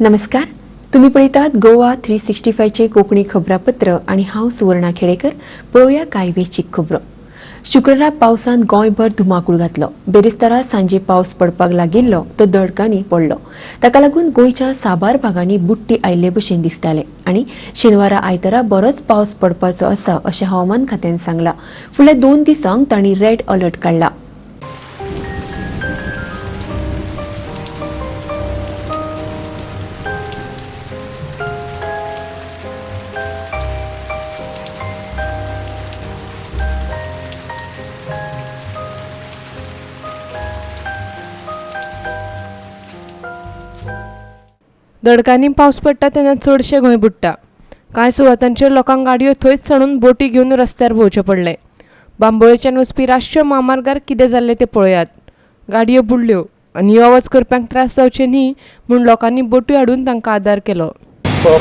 नमस्कार, तुम्ही पळयतात गोवा 365 चे कोंकणी खबरापत्र आनी हांव सुवर्णा खेडेकर. पळोवया कांय वेंचीक खबरो. शुक्रारा पावसान गोंयभर धुमाकूळ घातलो. बेरेस्तारा सांजे पावस पडपाक लागिल्लो तो दडकांनी पडलो. ताका लागून गोंयच्या साबार भागांनी बुडटी आयिल्ले भशेन दिसताले आनी शेनवारा आयतारा बरोच पावस पडपाचो आसा अशें हवामान खात्यान सांगलां. फुडल्या 2 दिसांक तांणी रेड अलर्ट काडला. दडकांनी पावस पडटा तेन्ना चडशें गोंय बुडटा. कांय सुवातांचेर लोकांक गाडयो थंयच सांडून बोटी घेवन रस्त्यार भोंवचें पडलें. बांबोळेच्यान वचपी राष्ट्रीय म्हामार्गार कितें जाल्लें तें पळयात. गाडयो बुडल्यो आनी यो वच करप्यांक त्रास जावचे न्ही म्हूण लोकांनी बोटी हाडून तांकां आदार केलो.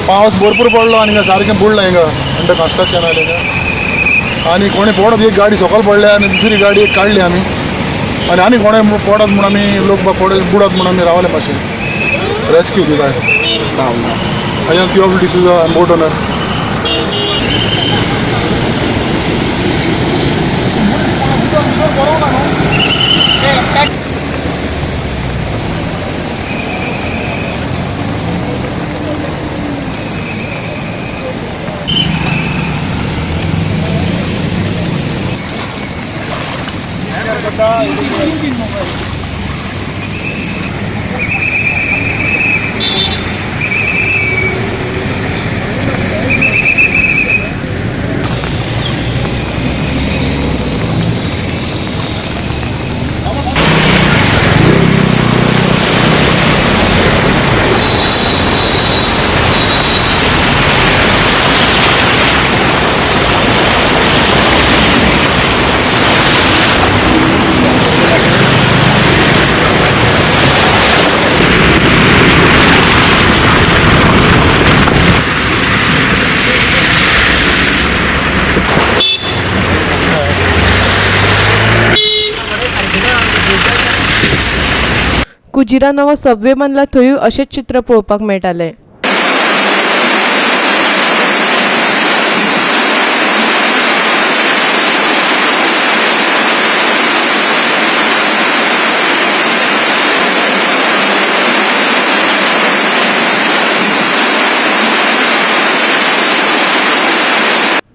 पावस भरपूर पडलो आनी सारकें बुडलें हिंगा अंडर कन्स्ट्रक्शन आनी आनी कोणें पडत एक गाडी सकयल पडल्या आनी दुसरी गाडी एक काडली आमी आनी आनी कोणें पडत म्हूण आमी लोक बुडत म्हूण आमी रावले मातशें रेस्क्यू दिता. I am Theophil D'Souza, I am boat owner. Kujira नवो सबवे बांदला थंयूय अशेंच चित्र पळोवपाक मेळटालें.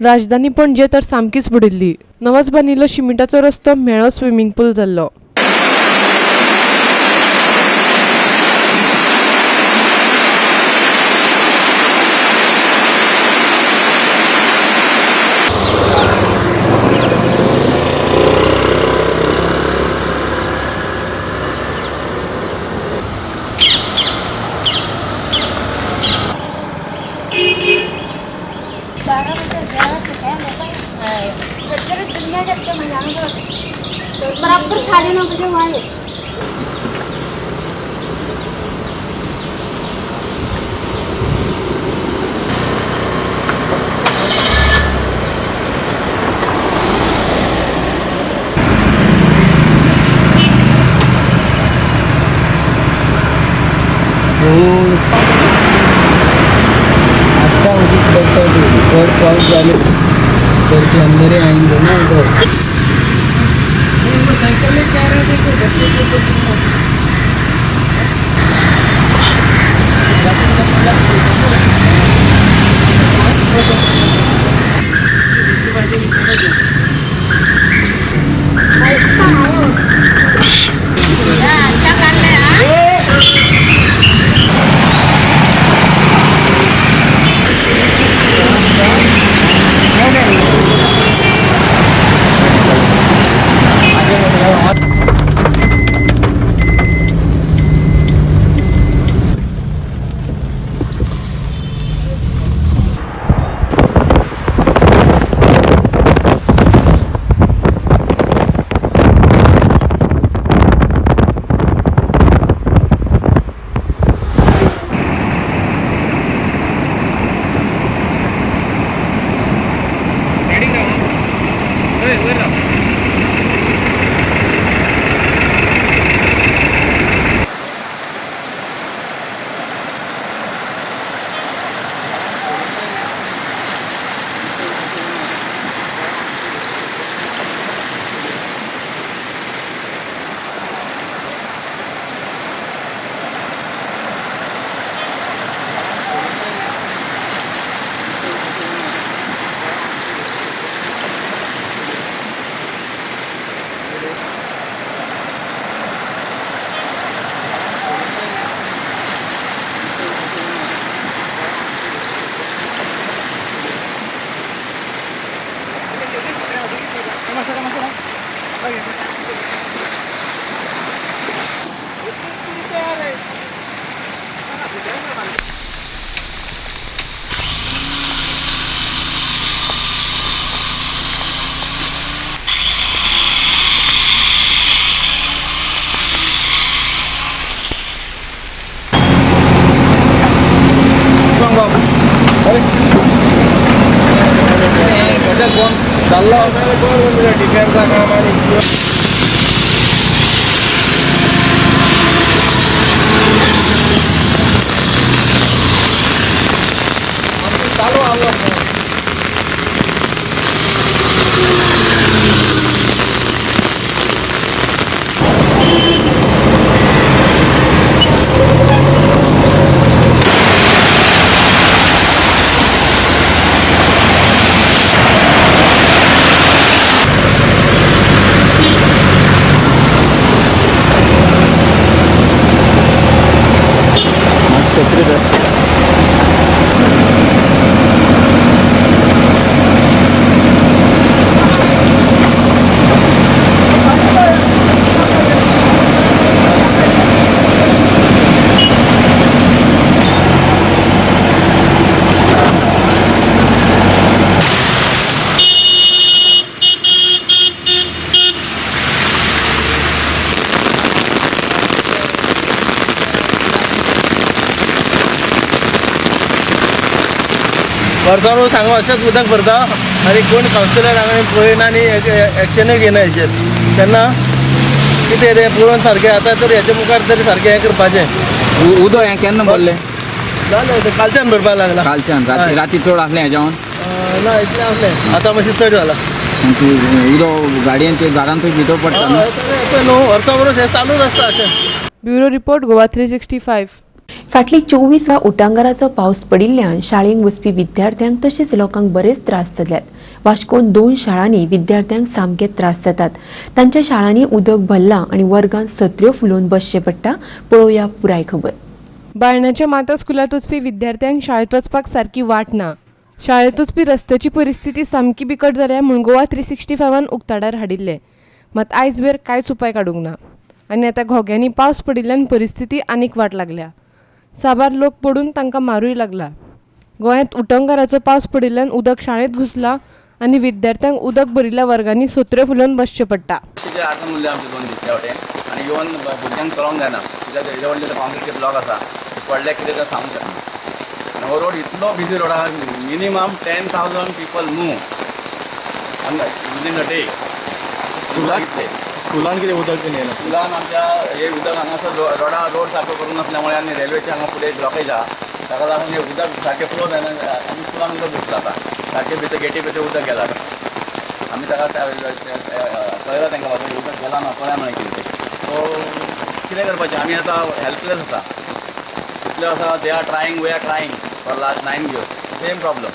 राजधानी पणजे तर सामकीच बुडिल्ली. नवोच बांदिल्लो शिमिटाचो रस्तो म्हेळो स्विमींग पूल जाल्लो. बराबर 9:30 बजे वहाँ। अच्छा उदित चड पाऊस झाले तर से अंदर ही आएंगे ना उधर. साइकिल लेके आ रहे हैं देखो बच्चे को तो. भरता सांगू अशेंच उदक भरता आनी कोण कावन्सिलर हांगा पळयना आनी एक्शनूय घेयना हेचेर. तेन्ना कितें तें पळोवन सारकें आतां तर हेच्या मुखार तरी सारकें हें करपाचें. उदक हें केन्ना भरलें? जालें तें कालच्यान भरपाक लागला. कालच्यान राती राती चड आसलें हेज्यावन? ना इतलें आसलें, आतां मातशें चड जाला. उदक गाडयांचे घरांतूय भितर पडटा न्हू, वर्सा बरोबर हें चालूच आसता अशें. Bureau report, Goa 365. फाटली 24 वरां उटांगाराचो पावस पडिल्ल्यान शाळेंत वचपी विद्यार्थ्यांक तशेंच लोकांक बरेच त्रास जाल्यात. वास्कोन 2 शाळांनी विद्यार्थ्यांक सामके त्रास जातात. तांच्या शाळांनी उदक भरलां आनी वर्गांत सत्र्यो फुलोवन बसचें पडटा. पळोवया पुराय खबर. बायणाच्या माता स्कुलांत वचपी विद्यार्थ्यांक शाळेंत वचपाक सारकी वाट ना. शाळेंत वचपी रस्त्याची परिस्थिती सामकी बिकट जाल्या म्हूण गोवा 365 उक्ताडार हाडिल्लें. मात आयजवेर कांयच उपाय काडूंक ना आनी आतां घोग्यांनी पावस पडिल्ल्यान परिस्थिती आनीक वाट लागल्या. साबार लोक पडून तांकां मारूय लागला. गोंयांत उटंगाराचो पावस पडिल्ल्यान उदक शाळेंत घुसला आनी विद्यार्थ्यांक उदक भरिल्ल्या वर्गांनी सत्र्यो फुलोवन बसचें पडटा. आडचण उरल्या आमचे 2 दीस त्या वटेन आनी येवन भुरग्यांक चलोवंक जायना कित्याक हेजे व्हडले कॉन्क्रीटचे ब्लॉक आसा, ते पडले कितें तें सांगूंक शकना. हो रोड इतलो बिजी रोड आसा, minimum 10,000 people move within a day. स्कुलान कितें उदक बीन येयला? स्कुलान आमच्या हे उदक हांगासर रोडा रोड सारको करूंक नासल्यामुळे आनी रेल्वेचे हांगा फुडें ब्लॉकेज आहा, ताका लागून हें उदक सारकें फ्लो जायना आनी स्कुलान उदक घुसलां. आतां सारकें भितर गेटी भितर उदक गेलां. आमी ताका कळयलां तांकां बाबा उदक गेलां ना पळया म्हणलें कितें तें. सो कितें करपाचें, आमी आतां हेल्पलेस आसा. इतलें आसा, they are trying, we are trying for last 9 years same problem.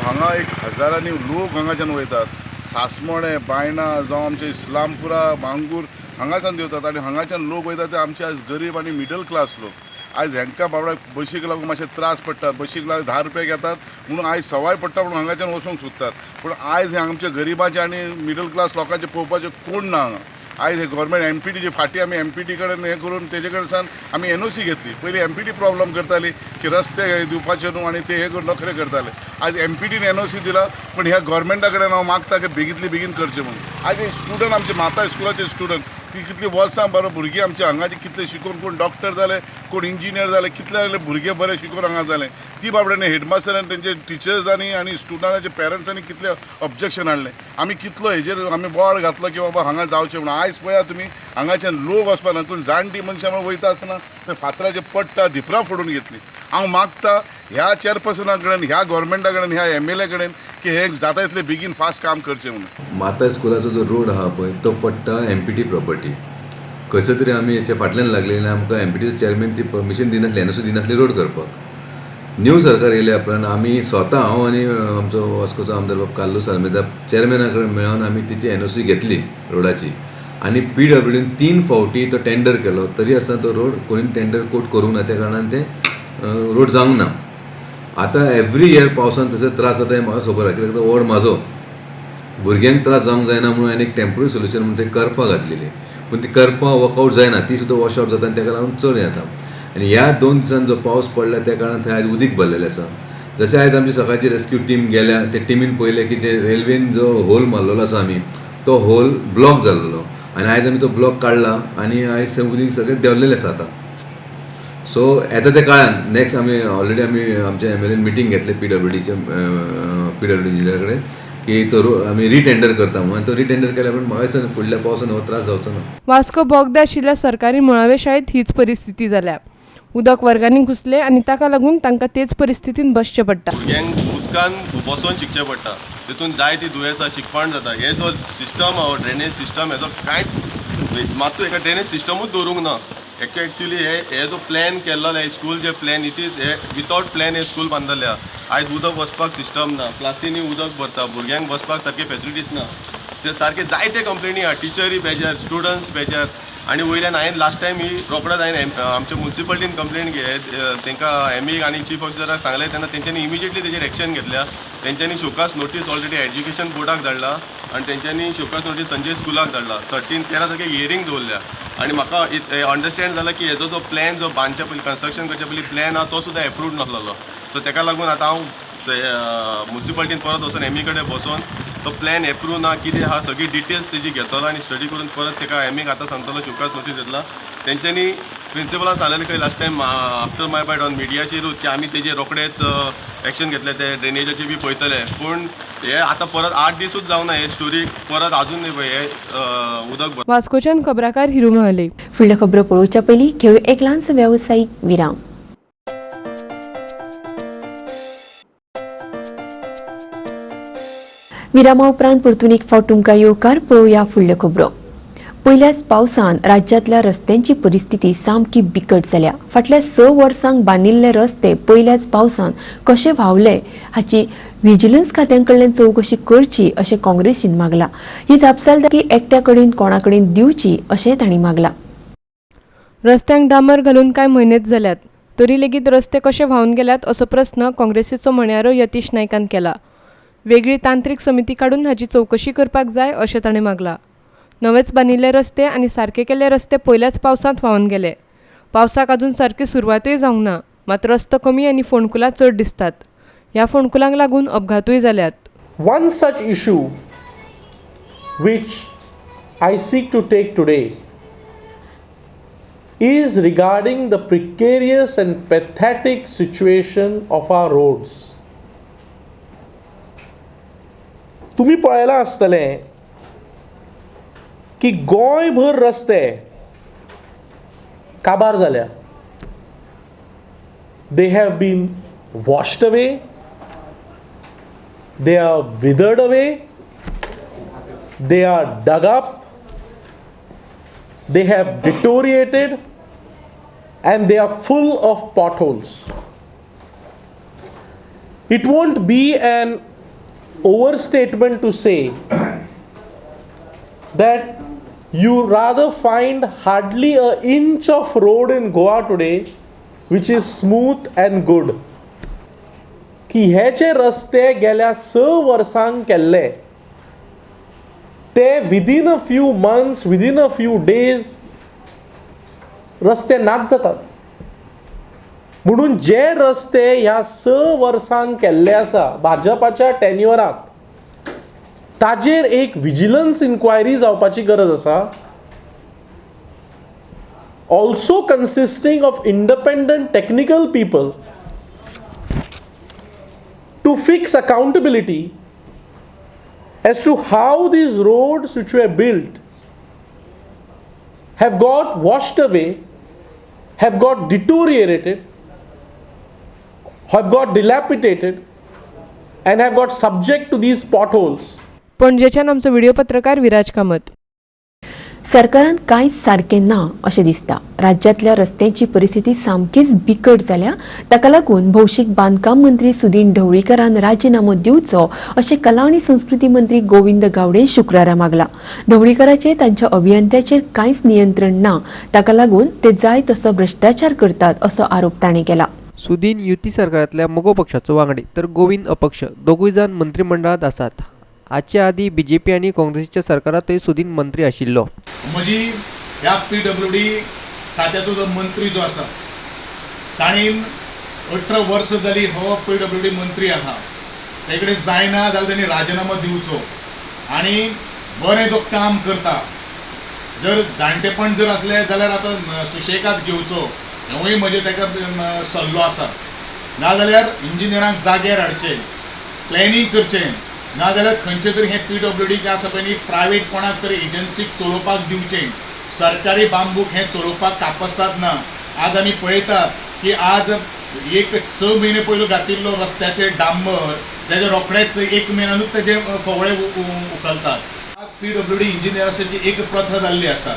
हांगा एक हजारांनी लोक हांगाच्यान वयतात. सासमोणे, बायणा जावं आमचे इस्लामपुरा, मांगूर हांगाच्यान देंवतात आनी हांगाच्यान लोक वयतात. ते आमचे आयज गरीब आनी मिडल क्लास लोक. आयज हेंकां बाबड्याक बशीक लागून मातशे त्रास पडटात. बशीक लागून 10 रुपया घेतात म्हणून आयज सवाय पडटा म्हणून हांगाच्यान वचूंक सोदतात. पूण आयज हें आमच्या गरिबाचें आनी मिडल क्लास लोकांचें पळोवपाचें कोण ना हांगा. आयज हे गव्हर्मेंट एमपीटीचे फाटीं आमी एमपीटी कडेन हें करून तेजे कडल्यान आमी एनओसी घेतली. पयलीं एमपीटी प्रॉब्लम करताली की रस्ते दिवपाचे न्हू आनी ते हे करून नखरे करताले. आयज एमपीटीन एनओसी दिला, पूण ह्या गव्हर्मेंटा कडेन हांव मागता की बेगींतली बेगीन करचें म्हणून. आयज हे स्टुडंट आमचे माता स्कुलाचे स्टुडंट ती कितली वर्सां बरो भुरगीं आमच्या हांगाचे कितले शिकून कोण डॉक्टर जाले, कोण इंजिनियर जाले, कितले भुरगे बरे शिकून हांगा जाले. ती बाबड्यांनी हेडमास्टरान तेंचे टिचर्सांनी आनी स्टुडंटाचे पेरंट्सांनी कितले ऑब्जेक्शन हाडलें. आमी कितलो हेजेर आमी बोवाळ घातलो की बाबा हांगा जावचें म्हणून. आयज पळया तुमी हांगाच्यान लोक वचपा ना, कोण जाणटी मनशां म्हणून वयता आसतना ते फातराचे पडटा, धिपरां फोडून घेतली. हांव मागता ह्या चेअरपर्सना कडेन, ह्या गव्हर्मेंटा कडेन, ह्या एमएलए कडेन की हे जाता इतले बेगीन फास्ट काम करचें म्हणून. माता स्कुलाचो जो रोड आहा पळय तो पडटा एमपीटी प्रॉपर्टी. कसो तरी आमी हेच्या फाटल्यान लागले आनी आमकां एमपीटीचो चेअरमॅन ती परमिशन दिनासली, एनओसी दिनासली रोड करपाक. न्यू सरकार येयल्या उपरांत आमी स्वता, हांव आनी आमचो वास्कोचो आमदार बाब कार्लूस आल्मेदा चेअरमॅना कडेन मेळोन आमी तिची एनओसी घेतली रोडाची. आनी पीडब्ल्यूडीन 3 फावटी तो टेंडर केलो, तरी आसतना तो रोड कोणीन टेंडर कोट करूंक ना, त्या कारणान ते रोड जावंक ना. आतां एवरी इयर पावसान तशें त्रास जाता हें म्हाका खबर आसा, कित्याक तो वॉर्ड म्हाजो. भुरग्यांक त्रास जावंक जायना म्हणून हांवें एक टेम्पररी सोल्युशन म्हणून तें करपाक घातलेली, पूण ती करपाक वर्कआवट जायना, ती सुद्दां वॉश आवट जाता आनी ताका लागून चड हें जाता. आनी ह्या 2 दिसान जो पावस पडला त्या कारणान थंय आयज उदीक भरलेलें आसा. जशें आयज आमची सकाळची रेस्क्यू टीम गेल्या, ते टिमीन पळयलें की ते रेल्वेन जो होल मारलेलो आसा आमी, तो होल ब्लॉक जाल्लो आनी आयज आमी तो ब्लॉक काडला आनी आयज थंय उदीक सगळें देंवलेलें आसा. आतां सो येता त्या काळान नॅक्स्ट आमी ऑलरेडी आमी आमच्या एम एल एन मिटींग घेतले पी डब्ल्यू डीचे, पी डब्ल्यू डी इंजिनियरा कडेन की तो आमी रिटेंडर करता म्हणून. तो रिटेंडर केल्या उपरांत म्हाका दिसता फुडल्या पावसान हो त्रास जावचो ना. वास्को बोगदा आशिल्ल्या सरकारी मुळावे शाळेंत हीच परिस्थिती जाल्या. उदक वर्गांनी घुसलें आनी ताका लागून तांकां तेच परिस्थितीन बसचें पडटा. भुरग्यांक उदकान बसोन शिकचें पडटा, तितून जायतीं दुयेंसां शिकपाण जाता. हे जो सिस्टम आहा, ड्रेनेज सिस्टम, हेजो कांयच मात्तूय एका ड्रेनेज सिस्टमूच दवरूंक ना. एक्चुअली हे हे जो प्लॅन केल्लो, हे school J plan, it is हे विदाउट प्लॅन हे स्कूल बांदलेले आहा. आयज उदक वचपाक सिस्टम ना, क्लासींनी उदक भरता, भुरग्यांक बसपाक सारकी फेसिलिटीज ना. ते सारके जायते कंप्लेनी आहा, टिचरी बेजार, स्टुडंट्स बेजार. आनी वयल्यान हांवें लास्ट टायम ही रोखडोच हांवें आमच्या मुन्सिपालिटीन कंप्लेन तांकां एमईक आनी चीफ ऑफिसराक सांगलें तेन्ना तेंच्यांनी इमिजिएटली तेजेर एक्शन घेतल्या. तेंच्यांनी show cause notice already education बोर्डाक धाडला आनी तेंच्यांनी शोकास नोटीस संजय स्कुलाक धाडला. 13 तारखेक हियरींग दवरल्या. आनी म्हाका अंडरस्टँड जाला की हेजो जो प्लॅन जो बांदच्या पयलीं, कन्स्ट्रक्शन करच्या पयलीं प्लॅन आहा तो सुद्दां एप्रूव्ड नासलेलो. सो तेका लागून आतां हांव मुन्सिपालिटीन परत वचोन एमई कडेन बसोन तो प्लॅन एप्रूव ना कितें आहा सगळी डिटेल्स तेजी घेतलो आनी स्टडी करून परत तेका एमीक आतां सांगतलो, शोकास नोटीस दितला. तेंच्यांनी प्रिंसिपलान सांगलेलें खंय last time after my bite on मिडियाचेरूच की आमी तेजेर रोखडेच एक्शन घेतले, ते ड्रेनेजाचे बी पळयतले. पूण हे आतां परत 8 दिसूच जावना हे स्टोरी, परत आजून हे उदक वास्कोच्यान खबराकार हिरू महाले. फुडल्यो खबरो पळोवच्या पयलीं घेवया एक ल्हानसो वेवसायीक विराम. विरामा उपरांत परतून एक फावट तुमकां येवकार. पळोवया फुडल्यो खबरो. पयल्याच पावसान राज्यांतल्या रस्त्यांची परिस्थिती सामकी बिकट जाल्या. फाटल्या 6 वर्सांक बांदिल्ले रस्ते पयल्याच पावसान कशे व्हांवले हाची व्हिजिलन्स खात्या कडल्यान चवकशी करची अशें काँग्रेसीन मागला. ही जापसालदारकी एकट्या कडेन कोणा कडेन दिवची अशें तांणी मागला. रस्त्यांक डांबर घालून कांय म्हयनेच जाल्यात, तरी लेगीत रस्ते कशे व्हांवन गेल्यात असो प्रस्न काँग्रेसीचो म्हणयारो यतीश नायकान केला. वेगळी तांत्रीक समिती काडून हाची चवकशी करपाक जाय अशें ताणें मागलां. नवेच बांदिल्ले रस्ते आनी सारके केल्ले रस्ते पयल्याच पावसांत व्हांवन गेले. पावसाक अजून सारकी सुरवातूय जावंक ना, मात रस्तो कमी आनी फोंडकुलां चड दिसतात. ह्या फोंडकुलांक लागून अपघातूय जाल्यात. One such issue which I seek to take today is regarding the precarious and pathetic situation of our roads. तुम्ही पळयलां आसतलें की गोंयभर रस्ते काबार जाल्या. They have been washed away, they are withered away, they are dug up, they have deteriorated, and they are full of potholes. It won't be an overstatement to say that you rather find hardly a inch of road in Goa today which is smooth and good. की हे जे रस्ते गेल्या 6 वर्सांक केल्ले ते within a few months, within a few days रस्ते नाच जातात. म्हणून जे रस्ते ह्या 6 वर्सांक केल्ले आसा भाजपाच्या टेन्युअरांत, ताजेर एक विजिलन्स इन्क्वायरी जावपाची गरज आसा, also consisting of independent technical people, to fix accountability as to how these roads which were built have got washed away, have got deteriorated, have got dilapidated, and have got subject to these potholes. पणजेच्यान आमचो video पत्रकार विराज कामत. सरकारान कांयच सारकें ना अशें दिसता. राज्यांतल्या रस्त्यांची परिस्थिती सामकीच बिकट जाल्या. ताका लागून भौशीक बांदकाम मंत्री सुदीन ढवळीकरान राजिनामो दिवचो अशें कला आनी संस्कृती मंत्री गोविंद गावडे शुक्रारा मागला. ढवळीकराचें तांच्या अभियंत्याचेर कांयच नियंत्रण ना, ताका लागून ते जाय तसो भ्रश्टाचार करतात असो आरोप ताणें केला. सुदीन युती सरकारांतल्या मगो पक्षाचो वांगडी तर गोविंद अपक्ष. दोगूय जाण मंत्रिमंडळांत आसात. हाचे आदीं बीजेपी आनी काँग्रेसीच्या सरकारांतय सुदीन मंत्री आशिल्लो. म्हजी ह्या पीडब्ल्यूडी खात्याचो जो मंत्री जो आसा, ताणें 18 वर्सां जाली हो पीडब्ल्यूडी मंत्री आसा. ते कडेन जायना जाल्यार तेणी राजिनामो दिवचो आनी बरें जो काम करता, जर जाणटेपण जर आसलें जाल्यार आतां सुशेगाद घेवचो. हेवूय म्हजें ताका सल्लो आसा. नाजाल्यार इंजिनियरांक जाग्यार हाडचें, प्लॅनिंग करचें, नाजाल्यार खंयचें तरी हें पीडब्ल्यूडी जें आसा पळय न्ही प्रायवेट कोणाक तरी एजन्सीक चलोवपाक दिवचें. सरकारी बांबूक हें चलोवपाक कापस्ताद ना. आज आमी पळयतात की आज एक 6 म्हयने पयलू घातिल्लो रस्त्याचेर डांबर तेजे रोखडेच 1 म्हयन्यानूच तेजे फवळे उखलतात. आज पीडब्ल्यूडी इंजिनियर्साची एक प्रथा जाल्ली आसा,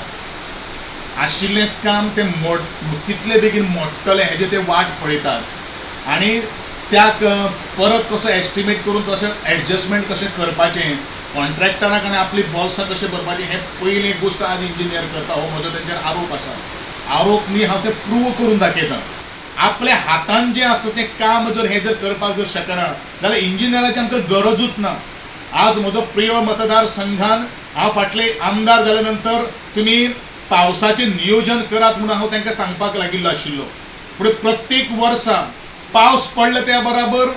आशिल्लेंच काम तें कितले बेगीन मोडटलें हेजे ते वाट पळयतात आनी त्याक परत कसो एस्टिमेट करून तशें एडजस्टमेंट कशें करपाचें, कॉन्ट्रॅक्टरा कडेन आपली बोल्सां कशें भरपाचें हें पयलीं गोश्ट आज इंजिनियर करता. हो म्हजो तेंचेर आरोप आसा. आरोप न्ही, हांव तें प्रूव करून दाखयतां. आपल्या हातान जें आसा तें काम जर हें जर करपाक जर शकना जाल्यार इंजिनियराची आमकां गरजूच ना. आज म्हजो प्रियोळ मतदारसंघान हांव फाटले आमदार जाल्या नंतर तुमी पावसाचें नियोजन करात म्हणून हांव तांकां सांगपाक लागिल्लो आशिल्लो. पूण प्रत्येक वर्सा पावस पडलो त्या बराबर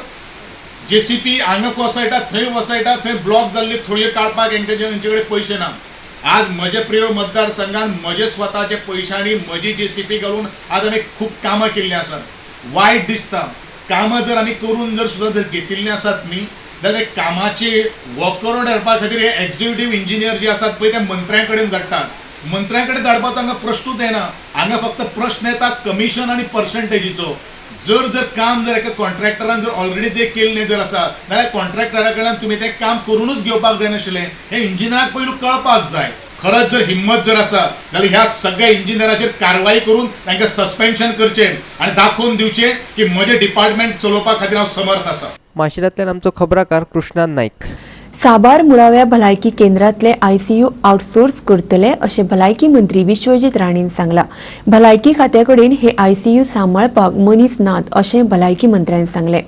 जेसीपी हांगा कोसळटा, थंय वसयटा, थंय ब्लॉक जाल्ले खळयो काडपाक हेंचे कडेन पयशे ना. आज म्हजे प्रियोळ मतदारसंघान म्हजे स्वताच्या पयशांनी म्हजी जेसीपी घालून आज आमी खूब कामां केल्लीं आसात. वायट दिसता कामां जर आमी करून जर सुद्दां जर घेतिल्लीं आसात न्ही जाल्यार कामाचे वकरोड हाडपा खातीर हे एक्झिक्युटीव इंजिनियर जे आसात पळय ते मंत्र्यां कडेन धाडटात. मंत्र्यां कडेन धाडपाक हांगा प्रश्नूच येना. हांगा फक्त प्रश्न येता कमिशन आनी पर्संटेजीचो. जर जर काम जर एका कॉन्ट्रॅक्टरान जर ऑलरेडी ते केल्लें जर आसा जाल्यार कॉन्ट्रॅक्टरा कडल्यान तुमी तें काम करूनच घेवपाक जायनाशिल्लें हें इंजिनियराक पयलू कळपाक जाय. खरंच जर हिम्मत जर आसा जाल्यार ह्या सगळ्या इंजिनियराचेर कारवाई करून तांकां सस्पेन्शन करचें आनी दाखोवन दिवचें की म्हजें डिपार्टमेंट चलोवपा खातीर हांव समर्थ आसा. माशेलांतल्यान आमचो खबराकार कृष्णा नायक. साबार मुळाव्या भलायकी केंद्रांतले आयसीयू आउटसोर्स करतले अशें भलायकी मंत्री विश्वजीत राणेन सांगलां. भलायकी खात्या कडेन हे आयसीयू सांबाळपाक मनीस नात अशें भलायकी मंत्र्यान सांगलें.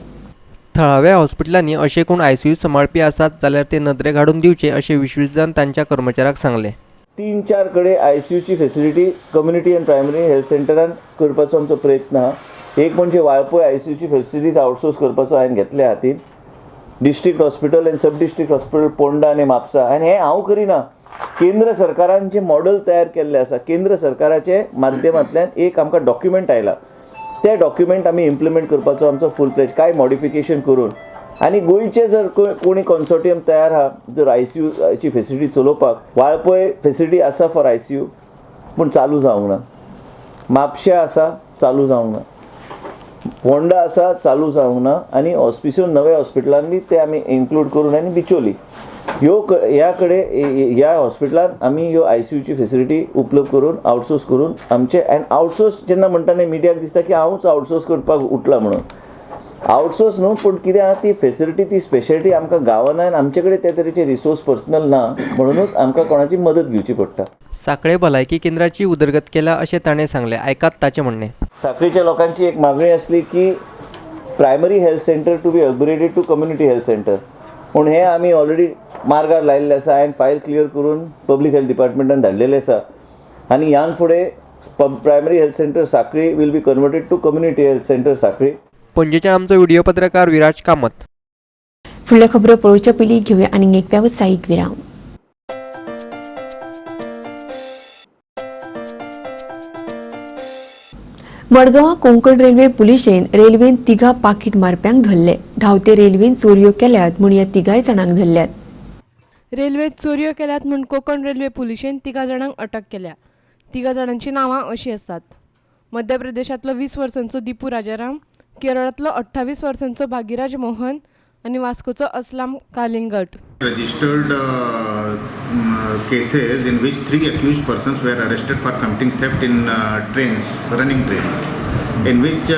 थळाव्या हॉस्पिटलांनी अशे कोण आयसीयू सांबाळपी आसात जाल्यार ते नदरेक हाडून दिवचे अशें विश्वजितान तांच्या कर्मचाऱ्यांक सांगलें. 3-4 कडेन आयसीयूची facility community and primary health सेंटरान करपाचो आमचो प्रयत्न आहा. एक म्हणजे वाळपय आयसीयूची फेसिलिटीज आउटसोर्स करपाचो हांवें घेतल्या हातीन. District hospital and sub district hospital Ponda आनी म्हापसा. आनी हें हांव करिना, केंद्र सरकारान जें मॉडल तयार केल्लें आसा केंद्र सरकाराचे माध्यमांतल्यान एक आमकां डॉक्युमेंट आयला, ते डॉक्युमेंट आमी इम्प्लिमेंट करपाचो आमचो फूल फ्लेज कांय मॉडिफिकेशन करून. आनी गोंयचे जर कोणी कॉन्सोर्टियम तयार आहा जर आयसीयूची फेसिलिटी चलोवपाक, वाळपय फेसिलिटी आसा फॉर आयसीयू पूण चालू जावंक ना, म्हापशा आसा चालू जावंक ना, फोंडा आसा चालू जावंक ना, आनी हॉस्पिसियो नव्या हॉस्पिटलांनी ते आमी इन्क्लूड करून आनी बिचोली ह्यो ह्या कडेन ह्या हॉस्पिटलान आमी ह्यो आयसीयूची फेसिलिटी उपलब्ध करून आउटसोर्स करून आमचे. आनी आउटसोर्स जेन्ना म्हणटा न्ही मिडियाक दिसता की हांवूच आउटसोर्स करपाक उठला म्हणून. आउटसोर्स न्हू, पूण कितें आहा ती फेसिलिटी ती स्पेशलिटी आमकां गावना आनी आमचे कडेन ते तरेचे रिसोर्स पर्सनल ना म्हणुनूच आमकां कोणाची मदत घेवची पडटा. साखळे भलायकी केंद्राची उदरगत केल्या अशें ताणें सांगलें. आयकात ताचें म्हणणें. साखळीच्या लोकांची एक मागणी आसली की primary health centre to be upgraded to community health centre, पूण हें आमी ऑलरेडी मार्गार लायिल्लें आसा. हांवें फायल क्लियर करून पब्लीक हेल्थ डिपार्टमेंटान धाडलेलें आसा आनी ह्यान फुडें primary health centre Sanquelim will be converted to community health centre Sanquelim. पणजेच्यान आमचो व्हिडिओ पत्रकार विराज कामत. फुडल्या खबरो पळोवच्या पयलीं घेवया आनीक एक वेवसायीक विराम. मडगांवां कोंकण रेल्वे पुलिशेन रेल्वेन 3 पाकीट मारप्यांक धरले. धांवते रेल्वेन चोरयो केल्यात म्हूण ह्या 3 जाणांक धरल्यात. रेल्वेत चोरयो केल्यात म्हूण कोंकण रेल्वे पुलिशेन 3 जाणांक अटक केल्या. 3 जाणांची नांवां अशीं आसात. मध्य प्रदेशांतलो 20 वर्सांचो दिपू राजाराम, केरळांतलो 28 वर्सांचो भागीराज मोहन आनी वास्कोचो Aslam Kalingat. Registered cases in which 3 accused persons were arrested for committing theft in trains, running trains, in which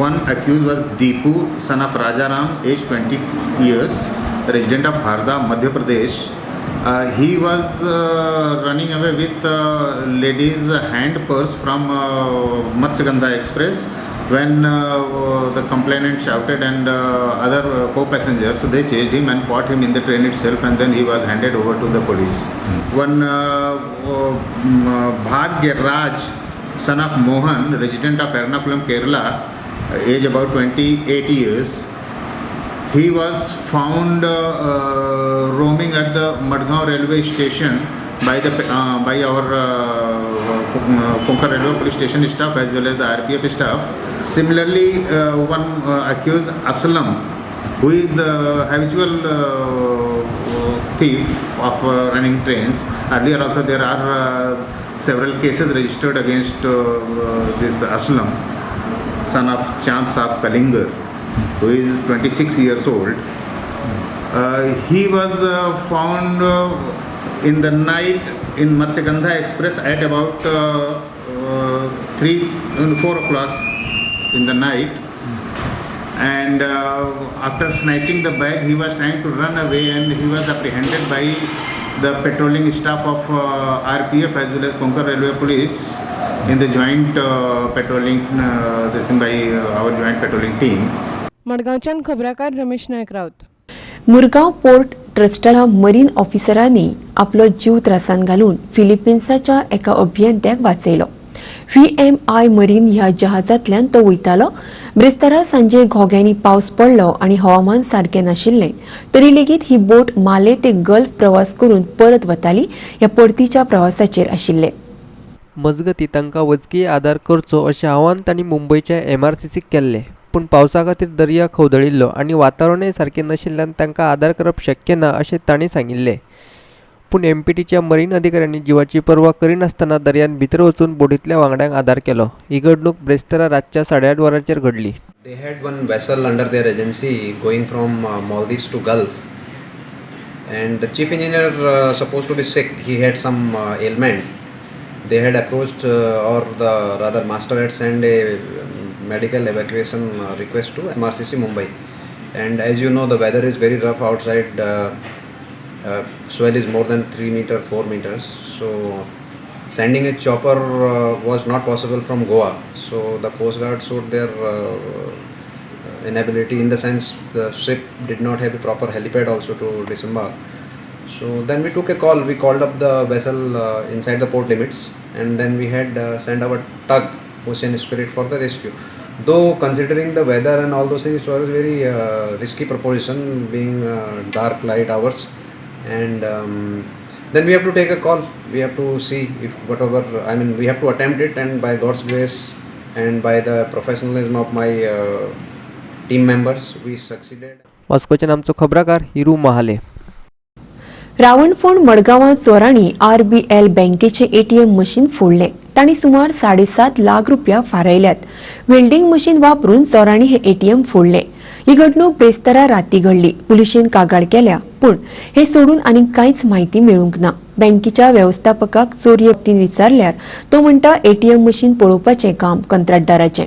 one accused was Deepu, son of Rajaram, age 20 years, resident of Harda, Madhya Pradesh. He was running away with ladies' hand purse from Matsyagandha Express. When the complainant shouted and other co-passengers, they chased him and caught him in the train itself, and then he was handed over to the police. One Bhagya Raj, son of Mohan, resident of Ernakulam, Kerala, age about 28 years, he was found roaming at the Madgaon railway station by the by our Konkan Railway Police Station staff as well as the RPF staff. Similarly, one accused Aslam, who is the habitual thief of running trains. Earlier also there are several cases registered against this Aslam, son of Chand Saab Kalingar, who is 26 years old. He was found in the night in Matsyagandha Express at about 4 o'clock in the night, and after snatching the bag he was trying to run away, and he was apprehended by the patrolling staff of RPF as well as Konkan Railway Police in the joint patrolling this thing by our joint patrolling team. मडगांवच्यान खबराकार Ramesh Naik Raut. Murgaon port ट्रस्टाच्या marine ऑफिसरांनी आपलो जीव त्रासान घालून फिलिपिन्साच्या एका अभियंत्याक वाचयलो. VMI marine ह्या जहाजांतल्यान तो वयतालो. ब्रेस्तारा सांजे घोग्यांनी पावस पडलो आनी हवामान सारकें नाशिल्लें तरी लेगीत ही बोट माले ते गल्फ प्रवास करून परत वताली. ह्या परतीच्या प्रवासाचेर आशिल्ले. मजगती तांकां वजकीय आदार करचो अशें आव्हान तांणी मुंबयच्या MRCCक केल्लें. पूण पावसा खातीर दर्या खवदळिल्लो आनी वातावरणय सारकें नाशिल्ल्यान तांकां आदार करप शक्य ना अशें तांणी सांगिल्लें. पूण MPTच्या मरीन अधिकाऱ्यांनी जिवाची पर्वा करिनासतना दर्यांत भितर वचून बोटींतल्या वांगड्यांक आदार केलो. ही घडणूक ब्रेस्तारा रातच्या 8:30 वरांचेर घडली. They had one vessel under their agency going from Maldives to Gulf, and the chief engineer supposed to be sick. He had some ailment. They had approached or the rather master had sent a medical evacuation request to MRCC Mumbai, and as you know the weather is very rough outside. Swell is more than 3 meters, 4 meters, so sending a chopper was not possible from Goa. So the Coast Guard showed their inability, in the sense the ship did not have a proper helipad also to disembark. So then we took a call, we called up the vessel inside the port limits, and then we had sent our tug Ocean Spirit for the rescue. Though considering the weather and all those things, it was a very risky proposition, being dark light hours, and then we have to take a call. We have to see if whatever, I mean, we have to attempt it, and by God's grace and by the professionalism of my team members, we succeeded. वास्कोच्यान आमचो खबराकार हिरू महाले. रावणफोंड मडगांवां चोरांनी RBL बँकेचें ATM machine फोडलें. तांणी सुमार 7.5 लाख रुपया फारायल्यात. Welding machine वापरून चोरांनी हें ATM फोडलें. ही घडणूक ब्रेस्तारा राती घडली. पुलिशेन कागाळ केल्या, पूण हे सोडून आनीक कांयच म्हायती मेळूंक ना. बँकेच्या वेवस्थापकाक चोरये बाबतींत विचारल्यार तो म्हणटा ATM machine पळोवपाचें काम कंत्राटदाराचें.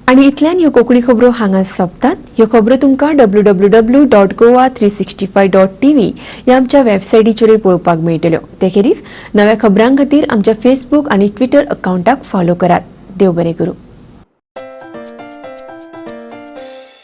आनी इतल्यान ह्यो कोंकणी खबरो हांगा सोंपतात. ह्यो खबरो तुमकां www.goa365.tv ह्या आमच्या वेबसायटीचेरूय पळोवपाक मेळटल्यो. ते खेरीज नव्या खबरां खातीर आमच्या फेसबूक आनी ट्विटर अकावंटाक फॉलो करात. देव बरें करूं.